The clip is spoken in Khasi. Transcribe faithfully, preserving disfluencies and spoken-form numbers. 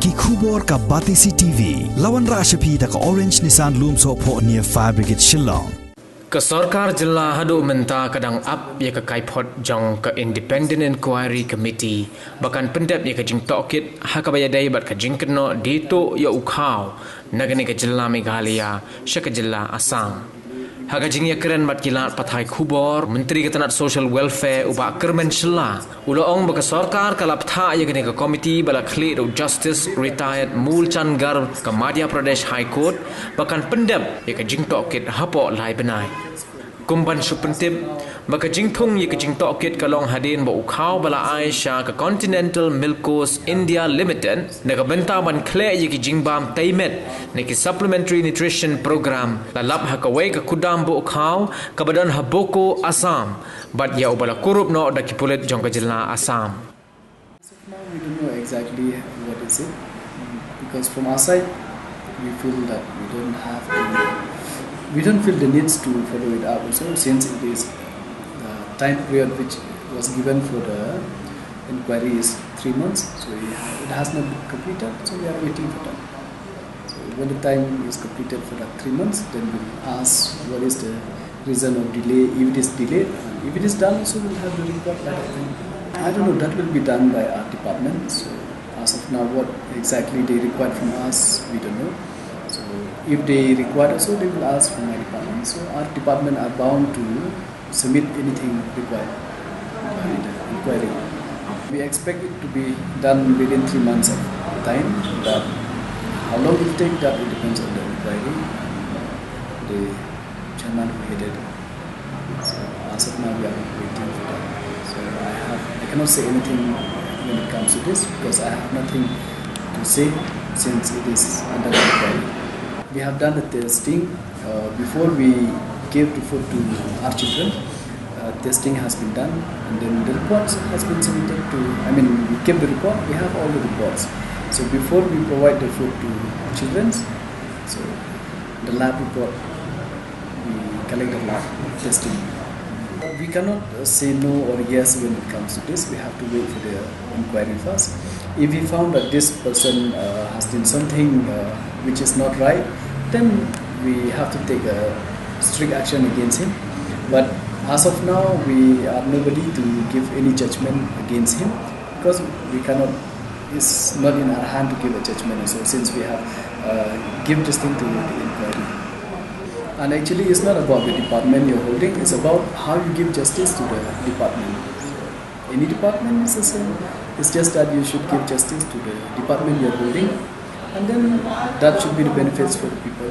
Ki khubor ka Batesi T V. La wanrah sha phi da ka Orange Nissan Lumsohphoh near Fire Brigade Shillong. Ka sorkar jylla haduh mynta ka dang ap ïa ka kaiphod jong ka Independent Inquiry Committee ba kan pyndep ïa ka jingtohkit ha kaba ïadei bad ka jingkynnoh die tuh ïa u khaw na kane ka jylla Meghalaya sha ka jylla Assam. Ha ka jingïakren bad ki lad pathai khubor, Myntri ka tnat Social Welfare u Bah Kyrmen Shylla u la ong ba ka sorkar ka la bthah ïa kane ka komiti ba la khlieh da u Justice Retired Moolchand Garg ka Madhya Pradesh High Court ba kan pyndep ïa ka jingtohkit hapoh lai bnai. Kum ban shu pyntip ba ka jingthung ïa ka jingtohkit ka long hadien ba u khaw ba la ai sha ka Continental Milk Co's India Limited na ka bynta ban khleh ïa ki jingbam tei met na ki Supplementary Nutrition Program la lap ha kawei ka kudam buh khaw kaba don ha Boko, Assam, bad ïa uba la kurup noh da ki pulit jong ka jylla Assam. As of now, we don't know exactly what is it, because from our side, we feel that we don't have any, we don't feel the needs to follow it up also, since it is the time period which was given for the inquiry is three months, so it ha-, it has not been completed, so we are waiting for that. So when the time is completed for that three months, then we'll ask what is the reason of delay, if it is delayed, and if it is done, also we'll have the report by that time. I don't know, that will be done by our department. So as of now, what exactly they required from us, we don't know. So if they required also, they will ask from my department. So our department are bound to submit anything required by the inquiry. We expect it to be done within three months of time, but how long it take, that it depends on the inquiry, the chairman who headed. So as of now, we are waiting for that. So I have, I cannot say anything when it comes to this because I have nothing to say since it is under inquiry. We have done the testing, uh, before we gave the food to our children. Uh, testing has been done, and then the reports has been submitted to, I mean, we kept the report, we have all the reports. So before we provide the food to children, so the lab report, we collect the lab testing. We cannot, uh, say no or yes when it comes to this. We have to wait for the inquiry first. If we found that this person, uh, has done something, uh, which is not right, then we have to take a strict action against him. But as of now, we are nobody to give any judgment against him because we cannot, it's not in our hand to give a judgment. So since we have, uh, give this thing to the inquiry. And actually, it's not about the department you're holding, it's about how you give justice to the department. Any department is the same. It's just that you should give justice to the department you're holding, and then that should be the benefits for the people.